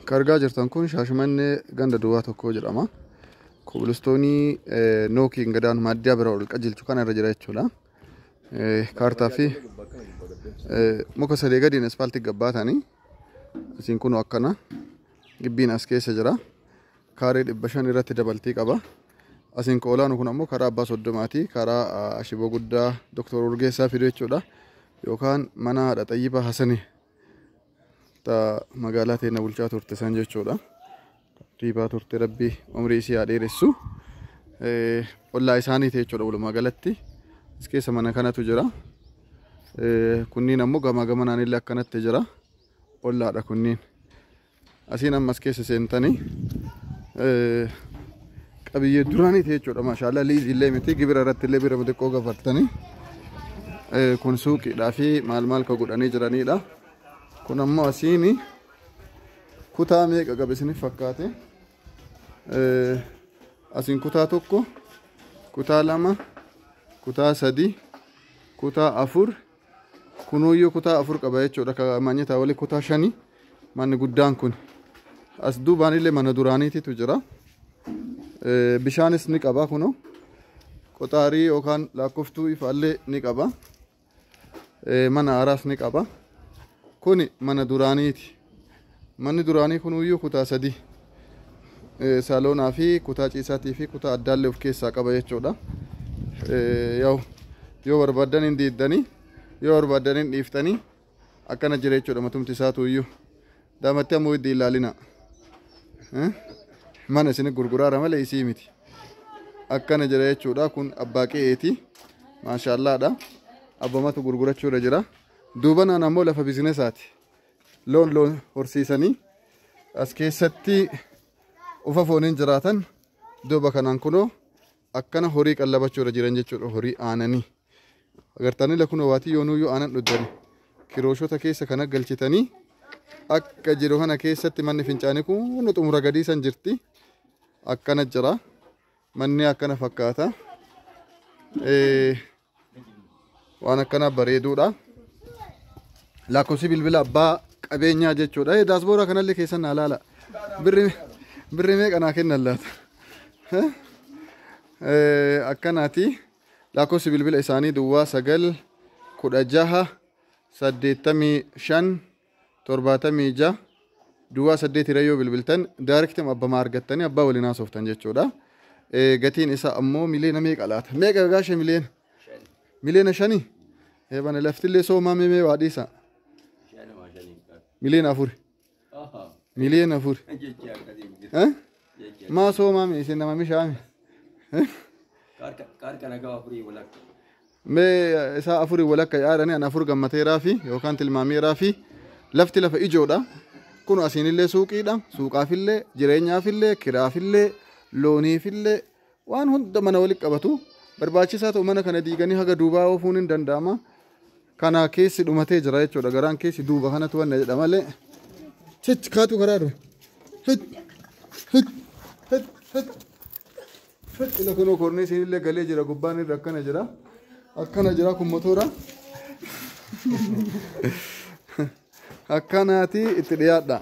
Kan argaa jirtan kun Shaashamannee ganda duwwaa tokko jedhama. Kobilistoonii nookiin gadaan maaddiyaa bira ol qajeelchu kana irra jira jechuudha. Kaartaa fi muka sadee gadiin aspaaltii gabbaatanii asiin kun akkana gibbiin as keessa jira. Kaaree 500 irratti dabaltii qaba. Asiin ka olaanu kun ammoo karaa abbaa soddomaati. Karaa ashiboo guddaa Doktor Urgeessaa fidu jechuudha. Yookaan mana haadha Xayyibaa Hasanii ta magaalaa teenya bulchaa turte san jechuudha. Riibaa turte rabbi umrii isii haa dheeressu. Ollaa isaaniiti jechuudha walumaa galatti. As keessa mana kanatu jira. Kunniin ammoo gamaa gamanaan illee akkanatti jira. Ollaadha kunniin. Asiin ammas keessa seentanii qabiyyee duraaniiti jechuudha. Maashaallah liizii illee miti gibira irratti illee bira xiqqoo gafartanii. Kun suuqiidhaa fi maal maal ka godhanii jiranidha. Kun ammoo asiin kutaa meeqa qaba isiniif fakkaate? Asiin kutaa 1, kutaa 2, kutaa 3, kutaa 4, kunuuyyuu kutaa 4 qaba jechuudha. Ka manyataa walii kutaa 5 manni guddaan kun. As duubaan illee mana duraaniititu jira. Bishaanis ni qaba kunoo. Qoxaarii yookaan lakkooftuu ifaallee ni qaba. Mana haaraas ni qaba. Kuni mana duraaniiti. Manni duraanii kunuyyuu kutaa 3. Saaloonaa fi kutaa ciisaatii fi kutaa addaallee of keessaa qaba jechuudha. Yoo barbaaddan hin diiddanii, yoo barbaaddan hin dhiiftanii akkana jira jechuudha matumti isaatu iyyuu. Daamatti ammoo itti ilaalina. Mana isin gurguraara malee isii miti. Akkana jira jechuudha. Kun abbaa qe'eeti. Maashaallaadha. Abbamatu gurgurachuudha jira. Duubanaan ammoo lafa bizinesaati. Loon loon horsiisanii as keessatti ufa fooniin jiraatan duuba kanaan kunoo akkana horii qallabachuudha jiran jechuudha. Horii aananii. Agartanii lakunoo waatii yoonuyyuu aanan dhuddani. Kirooshota keessa kana galchitanii akka jiru kana keessatti manni fincaanii kun xumura gadii san jirti. Akkana jira. Manni akkana fakkaata. Waan akkana bareeduudha. Lakkoofsi bilbila abbaa qabeenyaa jechuudha. Daasboora kanallee keessan naa laala. Birri meeqa naa kennan laata? Akkanaati. Lakkoofsi bilbila isaanii duwwaa 9 16 85 76 duwwaa 8 hirayyoo bilbiltan daarektim abbamaa argattanii abbaa waliin haasoftan jechuudha. Gatiin isaa ammoo miliyoona meeqa laata? Meeqa gaashe miliyoona? Miliyoona 5? Eebana laftillee soomaa mee waa dhiisa. Miliyoona 4. Miliyoona 4. Maa soomaa mee isin nama mishaame? Mee isaa 4 walakka yaadanii an 4 gammateeraa fi yookaan tilmaameeraa fi lafti lafa ijoodha. Kun asiinillee suuqiidha. Suuqaafillee, jireenyaafillee, kiraafillee, looniifillee waan hunda mana walitti qabatu. Barbaachisaa ta'u mana kana diiganii haga duubaa oofuun hin danda'ama. Kana keessi dhumatee jira jechuudha. Garaan keessi duuba kanatu wanna jedha malee. Hich kaatu karaa dura. Hich hich hich hich. Hich ila kunoo kornii illee galee jira. Gubbaan irra akkana jira. Akkana jira kun motora. Akkanaati itti dhiyaadha.